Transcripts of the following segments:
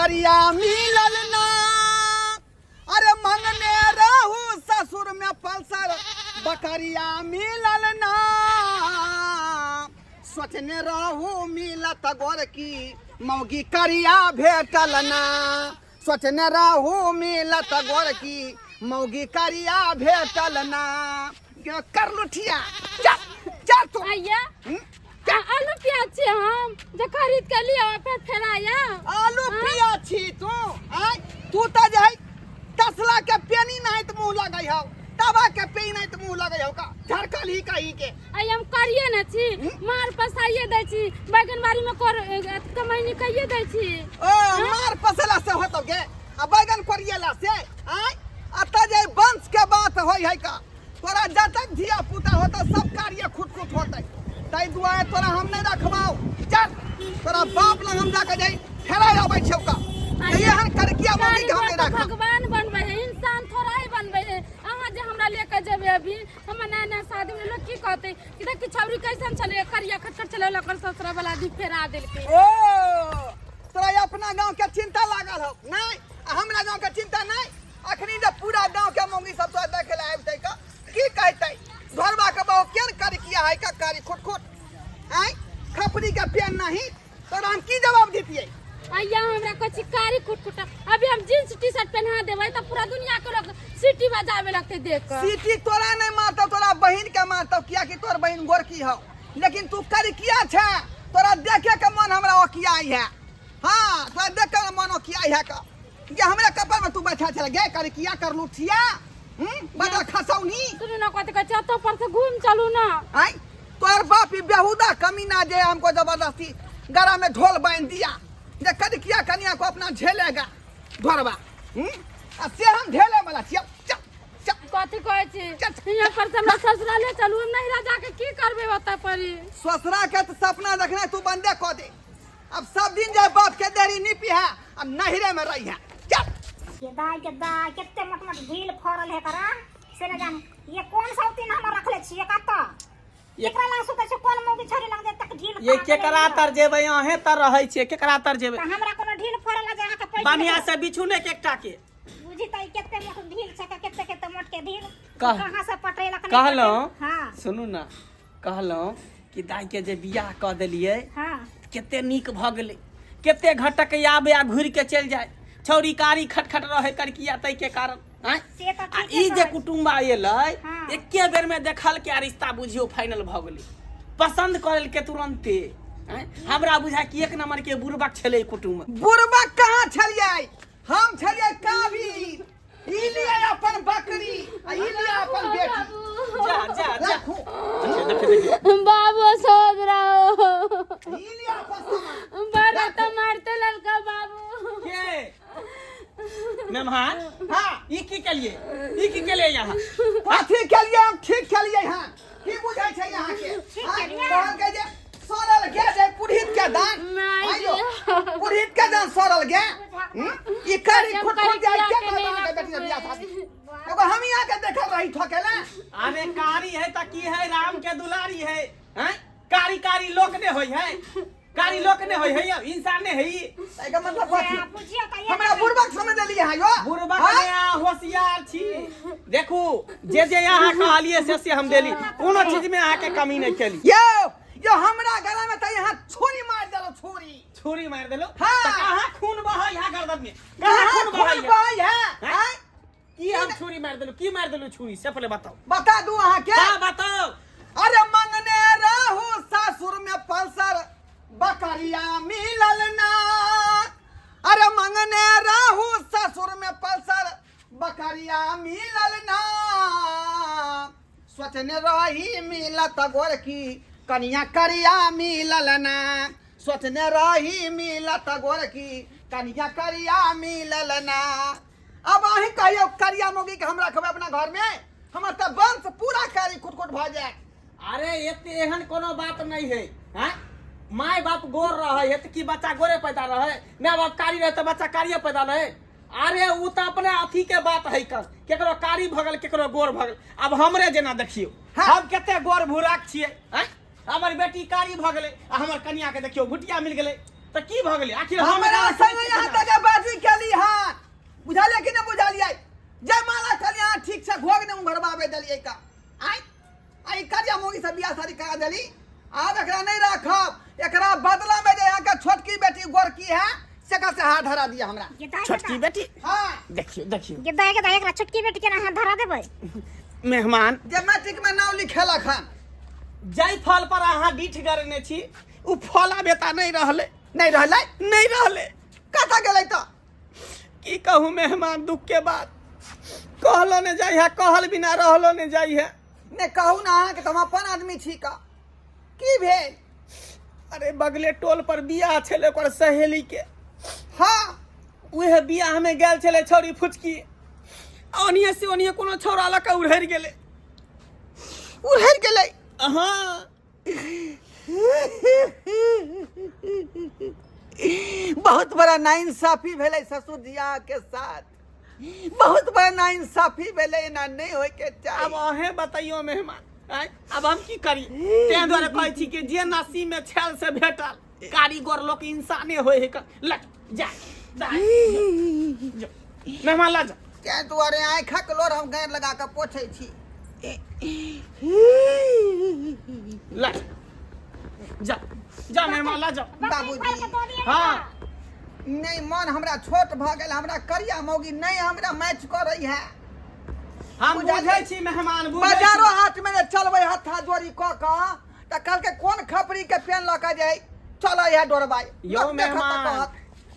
करिया मिलल ना। अरे मंगने रहू ससुर में पल्सर बकरिया मिलल ना। सोचने रहू मिलत गोर की मौगी करिया भेटल ना। सोचने रहू मिलत गोर की मौगी करिया भेटल ना। कर लुठिया, चल चल तू। आइया। हम्म? आलू प्याज छी हम जे खरीद के लिया फिर फेराया। आलू प्याज छी तू? आय तू त जे है तसला के पेनी नहीं त मुंह लगै हौ, तवा के पेनी नहीं त मुंह लगै हौ, का झरकल ही कहीं के। आई हम करिए न छी, मार पसाइए दै छी, बैगन बाड़ी में कर कमैनी कइए दै छी। ओ मार पसेला से होतौ गे आ बैगन कोरिएला से? आय अत जे वंश के बात होय है का, तोरा जतक धिया पुता होतौ सब कार्य खुट खुट होतै, ताहि दुआरे तोरा हम नहीं रखबाउ। चल तोरा बाप लग हम जाके जाई फेरा आबै छौ का, एहन करकिया मम्मी के हम नहीं कारीगर तो रखब। भगवान बनबै है, इंसान थोड़ा ही बनबै है। अहाँ जे हमरा लेके जेबै अभी हमर नया नया शादी में लोग की कहतै कि देख छौरी कैसन छलै, करिया खटखट छलै, ओकर ससुरा वाला आदमी फेरा देलकै। ओ तोरा अपना गांव के चिंता लागल हौ नहीं, आ हमरा गांव के चिंता नहीं? अखनी जब पूरा गांव के मौगी सब तोरा देखे ला आबतै का की कहतै, घरवा के बहु केन करकिया है का कारी खुट खुट आय खपरी के पेन नहीं, तोरा हम की जवाब दितियै? अइया हमरा कहै छी कारी खुटखुट, अभी हम जींस टी शर्ट पहना देबै तऽ पूरा दुनिया के लोग सीटी बजाबे लगतै देख कऽ। सीटी तोरा नहीं मारतौ, तोरा बहिन के मारतौ, कियाकि तोर बहिन गोरकी हौ, लेकिन तू करकिया छे, तोरा देखे के मन हमरा ओकियाई है। हाँ तोरा देख के मन ओकियाई है का ये हमरा कपार में तू बैठा छल गे करकिया कर लुठिया। बड़ा खसौनी। सुनू ना, कथी कहै छी, ओतऽ पर से घूम चलू ना। आय तोहर बाप ई बेहुदा कमीना जे हमको जबरदस्ती गला में ढोल बांध दिया जे करकिया कनिया को अपना झेलेगा घरवा। आ से हम झेले वाला छियै। चल चल। कथी कहै छी? चल। हियाँ पर से हमरा ससुराले चलू, हम नहिरा जाके की करबै ओतऽ पर? ससुरा के तऽ सपना देखना तू बंदे कऽ दे, अब सब दिन जाए बाप के देरी नीपी है, अब नहिरे में रही है। चल। ये दाई के दाई कते मोट मोट ढील फरल है करा से न जाने ये कौन सा तीन हम रखले छिए कत केकरा लग सुतै छै, कोन मौगी छोरी लग जे तक ढील ये फरा केकरा देले तर जेबै? अहें तर रहै छियै, केकरा तर जेबै? तऽ हमरा कोनो ढील फरल है जे अहाँके पैसा बढ़िया से बिछू ने एकटा के। बुझी तऽ ई कते मोट ढील छै, कते कते मोट के ढील कहाँ से पटेलक नहि कहलहुँ। पटेलक। हाँ। सुनू ना, कहलहुँ कि दाई के जे बियाह कऽ देलियै हाँ। कते नीक भऽ गेलै, कते घटक आबे आ घुरि के चलि जाय, छौरी कारी खटखट रहे करकिया तै के कारण। आँय? से तऽ आ ठीके ई जे कहै छी। कुटुम्ब एलै हाँ। एके बेर में देखल के आ रिश्ता बुझियो फाइनल भऽ गेलै, पसंद कऽ लेलकै तुरंते। आँय? हमरा बुझाय कि एक नंबर के बुड़बक छलै ई कुटुम्ब। बुड़बक कहाँ छलियै? हम छलियै काबिल। ई लिअ अपन बकरी आ ई लिअ अपन बेटी। जा जा जा। राखू। अच्छा, देखिए, देखिए। बाबू सोच रहो। ई लिअ अपन सामान। बड़ा तो मारते लड़का बाबू। के मेहमान? हाँ। ई की केलिए, ई की केलिए यहाँ? कथी केलिए हम? ठीक केलिए। हाँ की बुझै छै यहाँ के? ठीक हाँ, केलिए। कहल के जे सड़ल गे जे पुरहित के दान। माय आइयो, गे। पुरहित के दान सड़ल गे। ई करी हम खुद खुद जाय करी के किया के बाबा के नहीं बेटी के बियाह रखबै। शादी। एगो हम यहाँ के देखल रही ठकेला। अरे कारी है त की है, राम के दुलारी है। हैं? कारी कारी लोक ने होय है, कारी लोक ने होय है, इंसान ने है ई। एकर मतलब कथी? बुझियो तऽ ये हमरा बुड़बक समझ लेलिए है यो। बुड़बक हाँ? ने अहाँ होशियार छी। देखू जे जे अहाँ कहलिए से से हम देली, कोनो चीज में अहाँ के कमी नहीं केली। यो यो हमरा गला में त यहाँ छुरी मार देलो, छुरी। छुरी मार देलो? हाँ। त कहाँ खून बहै है गर्दन में? कहाँ कहाँ खून बहै खून है? बहै है? हैं? आँय? की हम छुरी मार देलू? की मार देलू छुरी से पहले बताओ। बता दू अहाँ के? हाँ बताओ। अरे मंगने रहू सासुर में पल्सर बकरिया मिलल ना। अरे मंगने रहू ससुर में पल्सर बकरिया मिलल ना। सोचने रही मिलत गोरकी कनिया करिया मिलल ना। सोचने रही मिलत गोरकी कनिया करिया मिलल ना। अब अहीं कहियो करिया मोगी के हम रखबै अपना घर में, हमर तऽ वंश पूरा कारी खुटखुट भऽ जायत। अरे एते एहन कोनो बात नहीं है। हैं? My बाप गोर रहे है तऽ की बच्चा गोरे पैदा रहे? My बाप कारी रहे तऽ बच्चा कारिये पैदा रहे? अरे उ तऽ अपने अथी के बात है, कस केकरो कारी भऽ गेल केकरो गोर भऽ गेल। अब हमरे जेना देखियो, हाँ। हम कते गोर भूराक छियै। हैं? हमर बेटी कारी भऽ गेलै आ हमर कनिया के देखियो भुटिया मिल गेलै। तऽ की भऽ गेलै आखिर हम हमरा एकरा संग यहाँ तक बाजी केली हन बुझलियै कि नहि बुझलियै जयमाला कहलियै अहाँ ठीक से घोग नहि उघरबाबै देलियै का आइ आ ई करिया मौगी से बियाह शादी करा देली। आब एकरा नहीं राखब, एकरा बदला में जे यहाँ के छोटकी बेटी गोरकी है सेकर से हाथ धरा दिया हमरा। छोटकी बेटी? हाँ। देखियो देखियो गे दाय एकरा छोटकी बेटी के ना हाथ धरा देबै। मेहमान जे मैट्रिक में नाम लिखेलक हन। जाहि फल पर अहाँ डीठ गरने छी उ फल आब एता नहीं रहलै। नहीं रहलै? नहीं रहलै। कतऽ गेलै तऽ? की कहू मेहमान, दुख के बात कहलो ने जाइ है, कहल बिना रहलो ने जाइ है। ने कहू ना अहाँके तऽ हम अपन आदमी छी का। की भेल? अरे बगले टोल पर बियाह छलै ओकर सहेली के। हाँ। उहे बियाह में गेल छलै छौड़ी फुचकी, ओनिये से ओनिये कोनो छौड़ा लऽ कऽ उड़हरि गेलै। उड़हरि गेलै? हाँ। बहुत बड़ा नाइंसाफी भेलै ससुर जी अहाँके साथ, बहुत बड़ा नाइंसाफी भेलै, एना नहि होइके चाही। आब अहें बतैयो मेहमान, आँय, आब हम की करी? ताहि दुआरे कहै छी कि जे नसीब में छल से भेटल, कारीगर लोक इंसाने होइ है। ल जा, जा, जा। मेहमान ल जा। ताहि दुआरे आँखिक लोर हम गाँरि लगा कऽ पोछै छी। ल जा, जा मेहमान ल जा। बाबूजी। हाँ। नहीं मन हमरा छोट भऽ गेल, हमरा करिया मौगी नहीं हमरा मैच करै है। हम बुझलियै? बुझै छी मेहमान, बुझै छी। बाजारो हाट में जे चलबै हत्था जोड़ी कऽ कऽ तऽ कहलकै कोन खपरी के पेन लऽ कऽ जाइ चलै है डोरबाई। यौ लोक देखत तऽ मेहमान, कहत।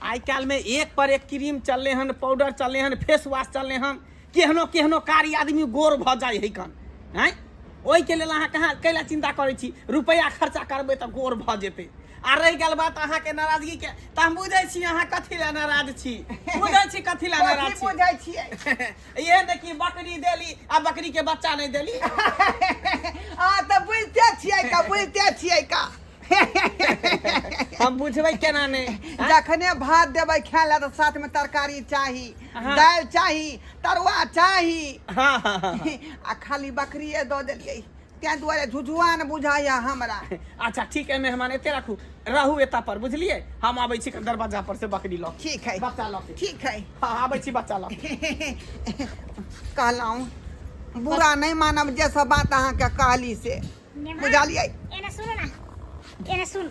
आइ काल्हि में एक पर एक क्रीम चलले हन, पाउडर चलले हन, फेस वॉश चलले हन, केहनो केहनो कारी आदमी गोर भऽ जाइ है कन। आँय, ओहिके लेल अहाँ कहाँ कैला चिंता करै छी? रुपैआ खर्चा करबै तऽ गोर भऽ जेतै। आ रहि गेल बात अहाँके नाराजगी के, तऽ हम बुझै छी अहाँ कथी लए नाराज छी, बुझै छी कथी लए नाराज कथी छी। बुझै छियै? इहे ने कि बकरी देली आ बकरी के बच्चा नहि देली। अहाँ तऽ बुझिते छियै का, बुझिते छियै का। हम बुझबै केना नहि? जखने भात देबै खाय लए तऽ साथ में तरकारी चाही, हाँ। दालि चाही, तरुआ चाही। हाँ, हाँ, हाँ, हाँ। आ खाली बकरिए दऽ देलियै, ताहि दुआरे झुझुआ ने बुझाइया हमरा। अच्छा ठीक है मेहमान, एते राखू, रहू एता पर, बुझलियै? हम आबै छी दरवाजा पर से बकरी लऽ। ठीक है। बच्चा लऽ के। ठीक है। हाँ, आबै छी बच्चा लऽ के। कहलहुँ बुरा नहीं मानब जे सब बात अहाँके कहली से, बुझलियै? एने सुनू ना, एने सुनू।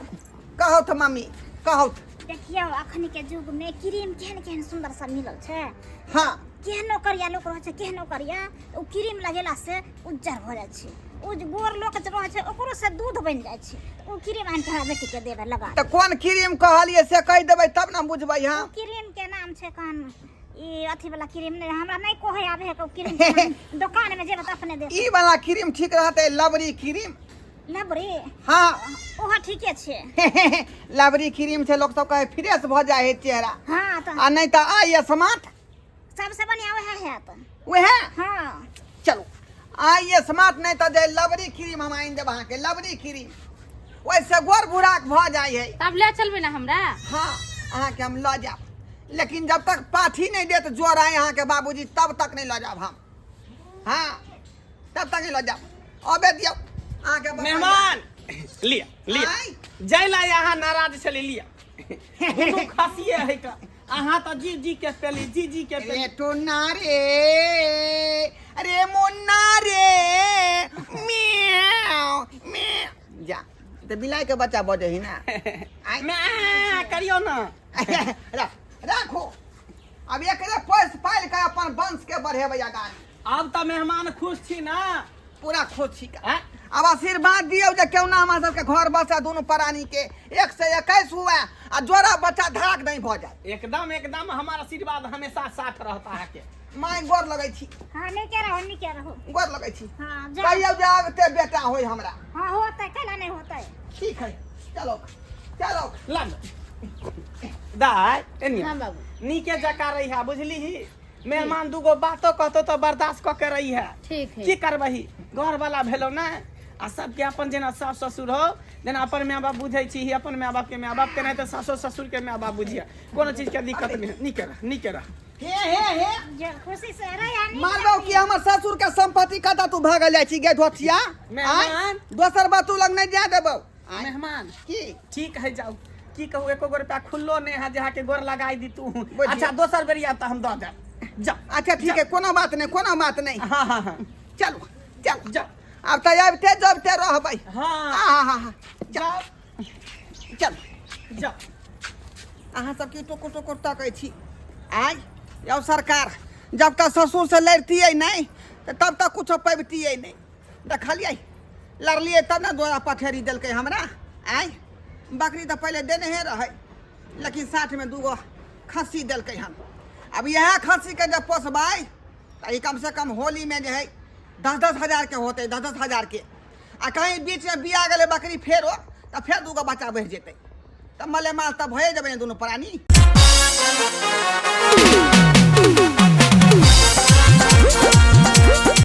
कहू तऽ मम्मी, कहू। देखियौ अखन के युग में क्रीम केहन केहन सुंदर सब मिलल छै। हाँ। केहनो करिया लोक रहै छै, केहनो करिया, ओ क्रीम लगेला से उज्जर भऽ जाइ छै। ओ जे गोर लोक जे रहै छै ओकरो से दूध बनि जाइ छै। ओ क्रीम आनि कऽ हमरा बेटी के देबै लगा। तऽ कोन क्रीम कहलियै से कहि देबै तब ने बुझबै हम। ओ क्रीम के नाम छै कन ई अथी वाला क्रीम नहि हमरा नहि कहै आबै है ओ क्रीम के नाम। दोकान में जेबै तऽ अपने देत। ई वाला क्रीम ठीक रहतै, लबरी क्रीम? लबरी? हाँ। ओहो ठीके छै। लबरी क्रीम छै, लोक सब कहै फ्रेश भऽ जाइ है चेहरा। हाँ, तऽ आ नहि तऽ आइ स्मार्ट सबसे बढ़िया वएह हैत। वएह? हाँ। चलू आइ स्मार्ट नहि तऽ जे लबरी क्रीम हम आनि देब अहाँके, लबरी क्रीम ओहिसँ गोर बुढ़ाक भऽ जाइ है। तब ले चलबै ना हमरा? हाँ, अहाँके हम लऽ जायब, लेकिन जब तक पाठी नहि देत जोर आइ अहाँके बाबूजी तब तक नहि लऽ जायब हम। हाँ, तब तक नहि लऽ जायब। अबे दियौ अहाँके बाबा। मेहमान लिअ, लिअ। आँय? जाहि लए अहाँ नाराज छली लिअ, दुनू खसिए है का। अहाँ तऽ जी जी के पेली, जी जी के पेली। रे टोना रे, अरे मुन्ना रे, म्याऊ म्याऊ। जा तऽ बिलाइ के बच्चा बजै है ना। आँय? म्याऊ करियौ ना। राखो अब एकरे पोस पालि के अपन वंश के बढ़ेबै आगाँ। आब तऽ मेहमान खुश छी ना? पूरा खुश छी। आँय? आब आशीर्वाद दियौ जे केहुना हमरा सबके घर बसै, दुनू प्राणी के 1 से 21 हुए आ जोड़ा बच्चा धड़ाक नहीं भऽ जाए। एकदम एकदम, हमार आशीर्वाद हमेशा साथ रहता है के। माय गोर लगै छी। हाँ, नीके रहो, नीके रहो। गोर लगै छी। हाँ, जा। कहियौ जे आबते बेटा होय हमरा। हाँ, होतै, कैला नहि होतै। ठीक है, चलो चलो। लग दाय एनिया। हाँ बाबू। नीके जका रही है, बुझली? मेहमान दूगो बातो कहतो तो बर्दाश्त कऽ के रही है। ठीक है। की करबही, घर वाला भेलो ना, आ सबके अपन जेना सास ससुर हो, जेना अपन माय बाप बुझै छी, अपन माय बाप के माय बाप के, नहीं तो सासो ससुर के माय बाप बुझिया, कोनो चीज के दिक्कत नहीं। नीके रह, नीके रह। हे हे हे। जे खुशी से रह या नीक मानबौ कि हमर ससुर के संपत्ति कतऽ तू भागल जाइ छी गे धोतिया? मेहमान। आँय? दोसर बात तू लग नहीं जा देबौ। आँय? मेहमान। की? ठीक है, जाओ। की कहू, एको गो रुपया खुल्लो नहीं है जे अहाँके गोर लगाई दी तू। बुझियौ। अच्छा, दोसर बेर आयब तऽ हम दऽ देब, जाउ। अच्छा ठीक है, कोनो बात नहीं, कोनो बात नहीं। हाँ हाँ हाँ चलू चलू। जाउ। आब तऽ आबिते जबिते रहबै। हाँ। हाँ हाँ हाँ जाउ। चलू। जाउ। अहाँ सबके टुकुर टुकुर तकै छी। आय यौ सरकार, जब तक ससुर से लड़तियै नहि तऽ तब तक कुछो पबितियै नहि। देखलियै, लड़लियै तब ने दोरा पठेरी देलकै हमरा। आय बकरी तऽ पहिले देने रहै, लेकिन 60मे 2 गो खस्सी देलकै हन। अब इएह खस्सीके जब पोसबै तऽ ई कमसँ कम होलीमे जे है 10-10 हजार के होतै, 10-10 हजार के। आ कहीं बीचमे बिया गेलै बकरी फेरो, तऽ फेर 2 गो बच्चा बढ़ि जेतै, तऽ मलेमाल तऽ भए जेबै ने दुनू प्राणी।